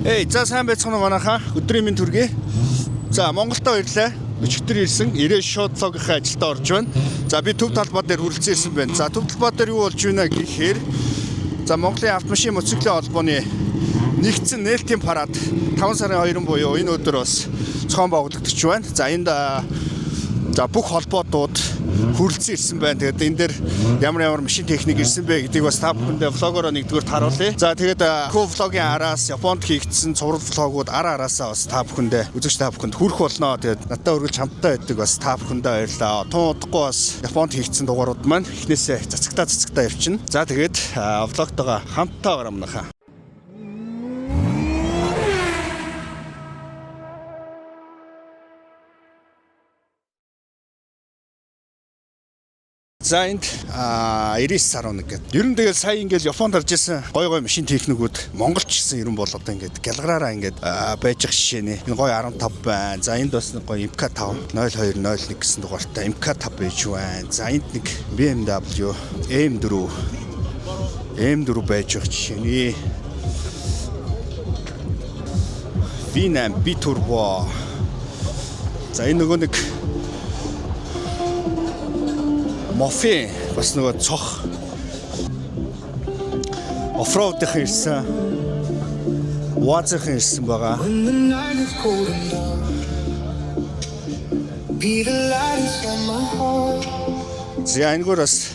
Эй, за сайн байцгаана уу манайхаа. Өдрийн мэнд хүргэе. За, Монголдо ирлээ. Өчигдөр ирсэн. Ирээ шууд логийнхаа ажилдаа орж байна. За, би төв талбай дээр хүрэлцэн ирсэн байна. За, төв талбай дээр юу болж байна гэхээр за Монголын автомашин мотоциклийн холбооны нэгдсэн нээлтийн парад 5 сарын 2 буюу энэ өдөр бас зохион байгуулагдаж байна. За, энд за бүх холбоодууд хүрэлцэн ирсэн байна. Тэгээд энэ дээр ямар ямар машин техник ирсэн бэ гэдгийг бас та бүхэндээ влогоороо нэгдүгээр харуулъя. За тэгээд хөө влогийн араас Японд хийгдсэн цуврал влогууд ар араасаа бас та бүхэндээ үзэгч та бүхэнд хүрэх болно. Тэгээд надтай үргэлж хамтдаа байдаг бас та бүхэндээ баярлалаа. Тун удахгүй бас Японд хийгдсэн дугаарууд маань эхнээсээ цацагтаа цацагтаа явчихна. За тэгээд влогтойгоо хамтдаа гараа манайхаа. За энд 99.1 гэдэг. Ер нь тэгэл сая ингээл Японд орж исэн гой гой машин техникүүд Монголч гэсэн ер нь бол одоо ингээд гялгараараа ингээд байж ах жишээний. Энэ гой 15 байна. За энд бас нэг гой MK5 0201 гэсэн дугаартай MK5 байж байна. За энд нэг BMW M4 M4 байж ах жишээний. V8 Biturbo. За энэ нөгөө нэг Мофи бас нөгөө цох оффроудын ирсэн. УАЗын ирсэн байгаа. When the night is cold and dark, be the light inside my heart. За энэгээр бас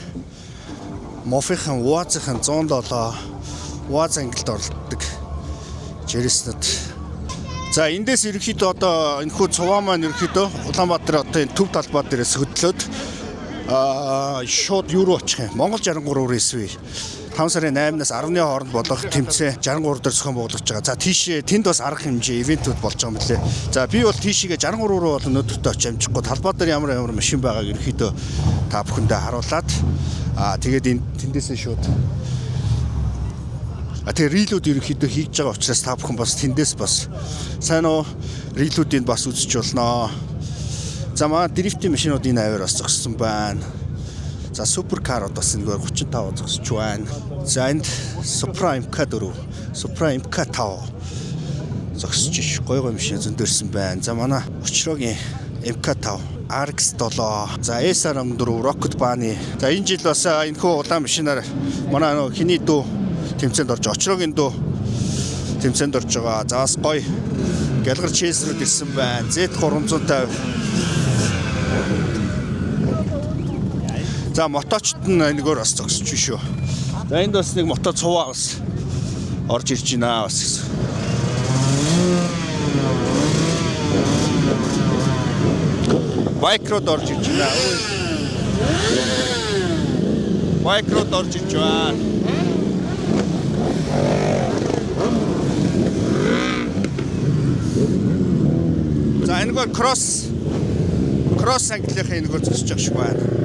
Мофихан УАЗын 107 УАЗ ангилд оролддог жирээснүүд. За эндээс ерөнхийдөө одоо энэхүү цуваа маань ерөнхийдөө Улаанбаатар хотын төв талбай дээрээс хөдлөөд шууд юу руу очих юм? Монгол 63 рейсвей 5 сарын 8-наас 10-ны хооронд болох тэмцээн 63 дээр зохион байгуулагдаж байгаа. За тийшээ тэнд бас арга хэмжээ ивентүүд болж байгаа юм лээ. За би бол тийшээгээ 63 руу бол өнөөдөртөө очиж амжихгүй талбай дээр ямар ямар машин байгааг ерөнхийдөө та бүхэндээ харуулад тэгээд энэ тэндээсээ шууд тэгээ рилүүд ерөнхийдөө хийж байгаа учраас та бүхэн бас тэндээс бас сайн уу рилүүдийг бас үзэж болно. За манай дрифтийн машинууд энэ аваар бас зогссон байна. За суперкарууд бас нэгээр 35 зогсож байна. За энд Supra MK4, Supra MK5 зогсож иш гой гой машин зөндөрсөн байна. За манай Очрогийн MK5 RX7, за S14 Rocket Bunny. За энэ жил бас энэхүү улаан машинаар манай нөгөө хиний дүү тэмцээнд орж Очрогийн дүү тэмцээнд орж байгаа. За бас гоё гялгар чейсрүүд ирсэн байна. Z350. За моточт нь энэгээр бас зогсож шүү. За энд бас нэг мото цуваа бас орж ирж байна бас гэсэн. Байкрууд орж ирж байна. Байкрууд орж ирж байна. За энэгээр кросс ангилынхаа энэгээр зогсож байгаа шиг байна.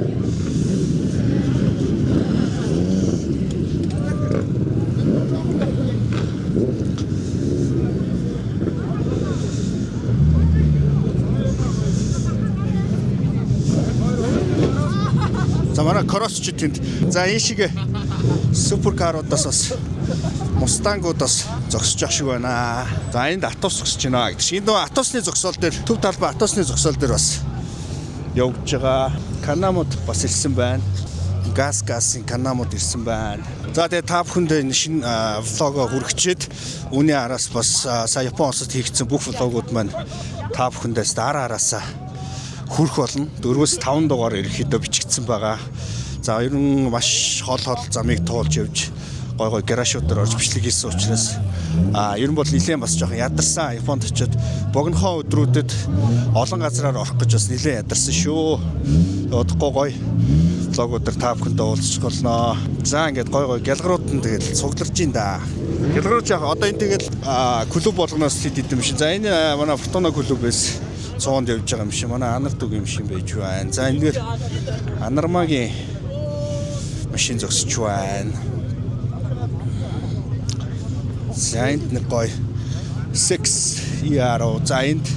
За манай кроссч тэнд. За энэ шиг суперкаруудаас бас Мустангуудаас зогсож ах шиг байна. За энд Атос зогсож байна гэдэг шиг. Энэ нөгөө Атосны зогсоол дээр төв талбай Атосны зогсоол дээр бас явж байгаа. Канамууд бас ирсэн байна. Газ газын канамууд ирсэн байна. За тэгээ та бүхэндээ энэ шинэ влогоо хүргэчээд үүний араас бас сая Япон улсад хийгдсэн бүх влогууд маань та бүхэндээс дараа араасаа хүрэх болно. 4-5 дугаар ерөнхийдөө бичигдсэн байгаа. За ер нь маш хол хол замыг туулж явж гой гой гаражуудаар орж бичлэг хийсэн учраас ер нь бол нэлээд бас жоохон ядарсан. Японд очиод богинохоо өдрүүдэд олон газраар орох гэж бас нэлээд ядарсан шүү. Удахгүй гоё влогуудаар та бүхэндээ уулзчих болно. За ингээд гой гой гялгарууд нь тэгэл цугларч ин да. Гялгарууд яг одоо энэ тэгэл клуб болгоноос хэд хэдэн юм шиг. За энэ манай Фортуна клубээс цоонд явж байгаа юм шиг. Манай Анар дүг юм шиг байж байна. За энэ дэр Анармагийн машин зогсож байна. За энд нэг гоё 6 ERO. За энд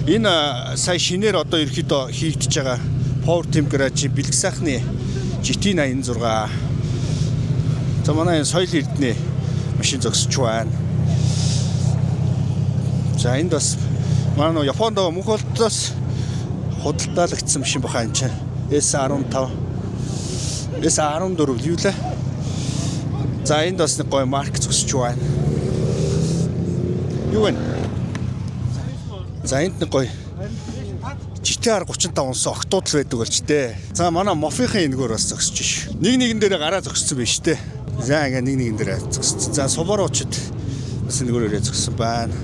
энэ сая шинээр одоо ерөөхдөө хийгдэж байгаа Power Team Garage бэлэг сайхны GT 86. За манай энэ соёл эрдэнэ машин зогсож байна. За, энд бас манай нөө Японд байгаа мөнх болтоос худалдаалагдсан машин баха энэ чинь. S15, S14 юу лээ. За, энд бас нэг гоё марк зогсож байна. Юу вэ? За, энд нэг гоё GTR 35 унсан октод л байдаг болж тээ. За, манай Moff-ийн энэгээр бас зогсож ш. Нэг нэгэн дээр гараа зогссон байж тээ. За, ингээ нэг нэгэн дээр зогссон. За, Subaru-чд бас энэгээр өрөө зогссон байна.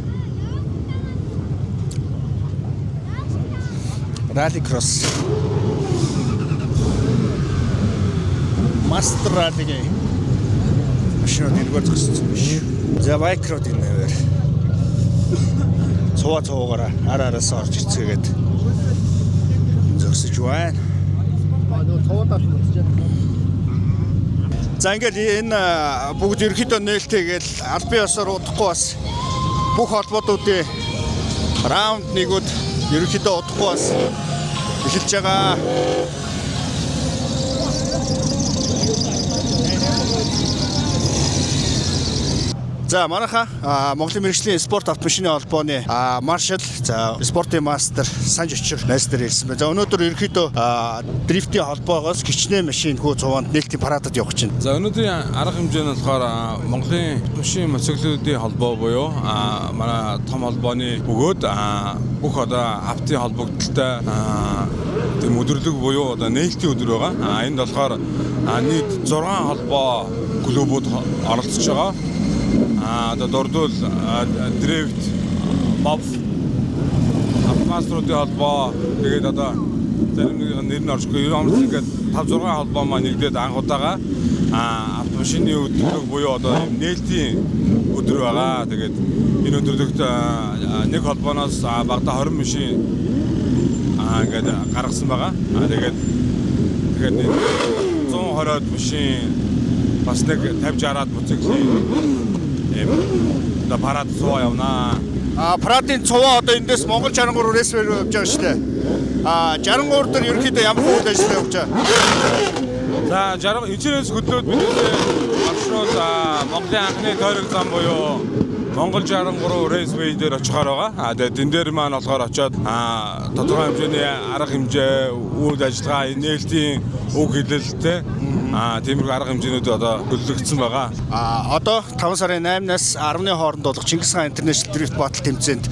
Rally Cross. Master Rally-гийн машинууд энэгээр зогссон биш. За, biker-ууд энэ нээр. Цуваа цуугаараа ар араас орж ирцгээгээд зогсож байна. За, ингээл энэ бүгд ерөөхдөө нээлттэйгээл албан ёсоор удахгүй бас бүх холбоотуудын раунд нэгүүд ерөөхдөө удахгүй бас эхэлж байгаа. За, манайхаа Монголын мэргэжлийн спорт автомашины холбооны маршал, за, спортын мастер Санж Очир найз дээр ирсэн байна. За, өнөөдөр ерөөхдөө дрифтийн холбоогоос хичнээн машин хүү цуваанд нээлтийн парадад явах чинь. За, өнөөдрийн арга хэмжээ нь болохоор Монголын машин мотоциклүүдийн холбоо буюу манай том холбооны бөгөөд бүх одоо автын холбогдлолтой тийм өдөрлөг буюу одоо нээлтийн өдөр байгаа. Энд болохоор нийт 6 холбоо клубүүд оролцож байгаа. Одоо дурдвал дрифт, moff, автомастеруудын холбоо, тэгээд одоо зарим нэг нэр нь орчихгүй. Ер нь ингээд 5 6 холбоо маань нэгдээд анх удаага автомашины өдөрлөг буюу одоо ийм нээлтийн өдөр байгаа. Тэгээд энэ өдөрлөгт нэг холбооноос багадаа 20 машин ингээд гаргасан байгаа. Тэгээд 120-од машин бас нэг 50 60-аад мотоциклийн ийм одоо парад цуваа явнаа. А парадын цуваа одоо эндээс Монгол 63 race явж байгаа шүү дээ. 63 дээр ерөөхдөө ямар үйл ажиллагаа явж байгаа? За, 60 эцээрээс хөдлөөд бид маршрут Монголын анхны тойрог зам буюу Монгол 63 Raceway дээр очихоор байгаа. Тэгээд энэ дээр маань болохоор очиод тодорхой хэмжээний арга хэмжээ, үйл ажиллагаа, нээлтийн үг хэлэлттэй тиймэрхүү арга хэмжээнүүд одоо төлөвлөгдсөн байгаа. Одоо 5 сарын 8-наас 10-ны хооронд болох Чингис хаан International Drift Battle тэмцээнд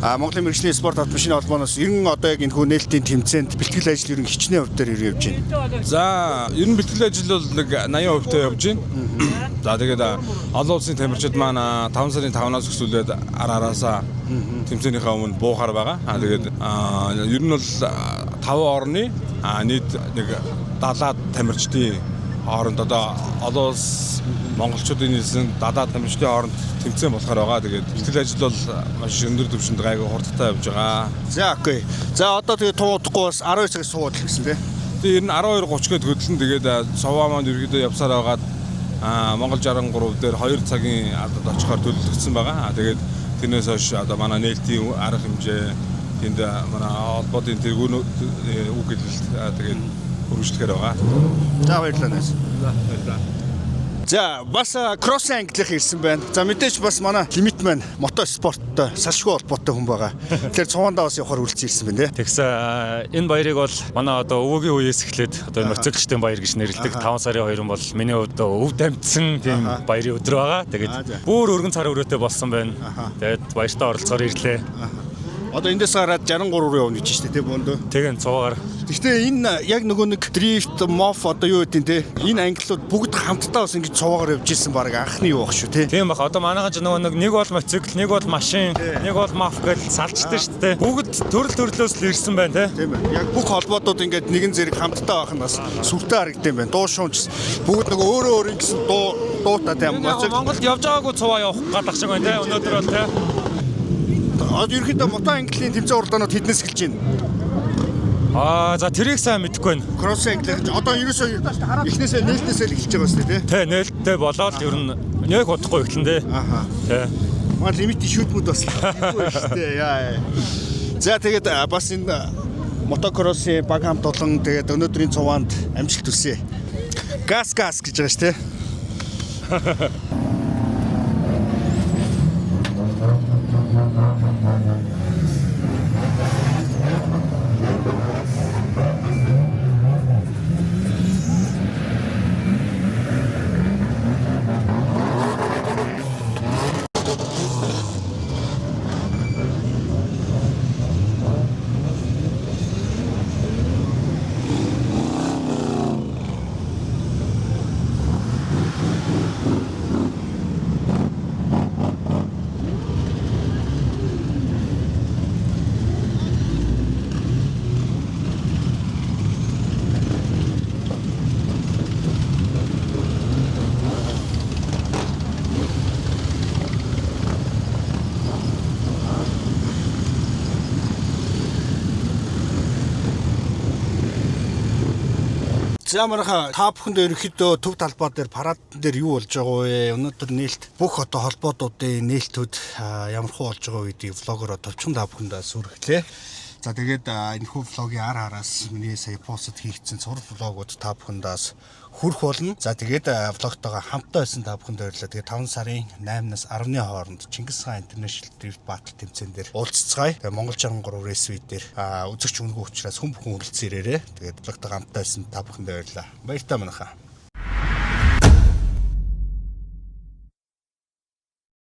Монголын мэргэжлийн спорт автомашины холбооноос ерөн одоо яг энэ хүү нээлтийн тэмцээнд бэлтгэл ажил ерөн хичнээн хувь дээр ер явж байна? За, ер нь бэлтгэл ажил бол нэг 80% та явж байна. За, тэгээд олон улсын тамирчид маань 5 сарын 5-наас өсвөлээд ар араасаа тэмцээнийхээ өмнө буухаар байгаа. Тэгээд ер нь бол 5 орны нийт нэг 70 тамирчдын хооронд одоо олон улс монголчуудын нийлсэн 70 тамирчдын хооронд тэмцээн болохоор байгаа. Тэгээд бэлтгэл ажил бол маш өндөр түвшинд гайгүй хурдтай явж байгаа. За, okay. За, одоо тэгээд тун удахгүй бас 12 цагаас суугаад л гэсэн, тий. Тэгээ ер нь 12:30 гээд хөдлөн, тэгээд цуваа маань ерөөдөө явсаар байгаад Монгол 63 дээр 2 цагийн алдад очихоор төлөвлөгдсөн байгаа. Тэгээд тэрнээс хойш одоо манай нээлтийн арга хэмжээ, тэнд манай холбоотын тэргүүн үг хэлэлт тэгээд үргэлжлэхээр байгаа. За, баярлалаа, найз. За, баярлалаа. За, бас кросс ангилах ирсэн байна. За, мэдээж бас манай лимит маань мото спорттой салшгүй холбоотой хүн байгаа. Тэгэхээр цуваандаа бас явахаар үлдсэн ирсэн байна, тий. Тэгсэн, энэ баярыг бол манай одоо өвөгийн үеэс эхлээд одоо мотоциклчдын баяр гэж нэрлэдэг 5 сарын 2 бол миний хувьд өв дамжсан тийм баярын өдөр байгаа. Тэгээд бүр өргөн цар өрөөтэй болсон байна. Тэгээд баяртаа оролцохоор ирлээ. Одоо эндээс гараад 63 руу явна гэж шүү дээ, тий, бөөндөө. Тэгэн цуваагаар. Гэхдээ энэ яг нөгөө нэг дрифт, moff одоо юу гэдэг те, энэ ангиллууд бүгд хамтдаа бас ингэж цуваагаар явж исэн баг анхны юу баг шүү, тий. Тийм бах. Одоо манайхан ч нөгөө нэг нэг бол мотоцикл, нэг бол машин, нэг бол moff гэж салждаг шүү дээ. Бүгд төрөл төрлөөс л ирсэн байна, тий. Тийм ээ. Яг бүх холбоотууд ингээд нэгэн зэрэг хамтдаа байх нь бас сүртэй харагдсан юм байна. Дуу шуунч бүгд нөгөө өөрөө өөрийн гэсэн дуу дуутай тийм мотоцикл. Монголд явж байгаагүй цуваа явах гадах шиг байна, тий. Өнөөдөр бол, тий. Одоо ерөнхийдөө мото ангиллын тэмцээн уралдаанууд хэднээс эхэлж байна? За, тэрийг сайн мэдэхгүй байна. Кросс ангиллын одоо ерөөсөө эхнээсээ нээлтээсээ л эхэлж байгаа шүү дээ, тий. Тэ, нээлттэй болоод ер нь нэг удахгүй эхлэн дээ. Тэ. Манай лимит шүүтмүүд бас хийхгүй шүү дээ. Яа. За, тэгээд бас энэ мотокроссын баг хамт олон тэгээд өнөөдрийн цуваанд амжилт хүсье. Газ газ гэж байгаа шүү дээ. За, манайхаа, та бүхэнд ерөнхийдөө төв талбай дээр, парад дээр юу болж байгаа вэ? Өнөөдөр нээлт бүх одоо холбоодуудын нээлтүүд ямархуу болж байгаа вэ гэдгийг vlog ороо товчхон та бүхэндээ хүргэлээ. За, тэгээд энэхүү vlog ийн ар хараас миний сая пост хийгдсэн цуврал vlog ууд та бүхэндээс хүрэх болно. За, тэгээд vlog тойгоо хамтаа байсан та бүхэнд баярлалаа. Тэгээд 5 сарын 8-наас 10-ны хооронд Чингис хаан International Drift Battle тэмцээн дээр уулзцгаая. Тэгээд Монгол 63 Raceway дээр үзэгч үнэгүй учраас хүн бүхэн хүрэлцэн ирээрэй. Тэгээд vlog тойгоо хамтаа байсан та бүхэнд баярлалаа. Баяртай, манайхаа.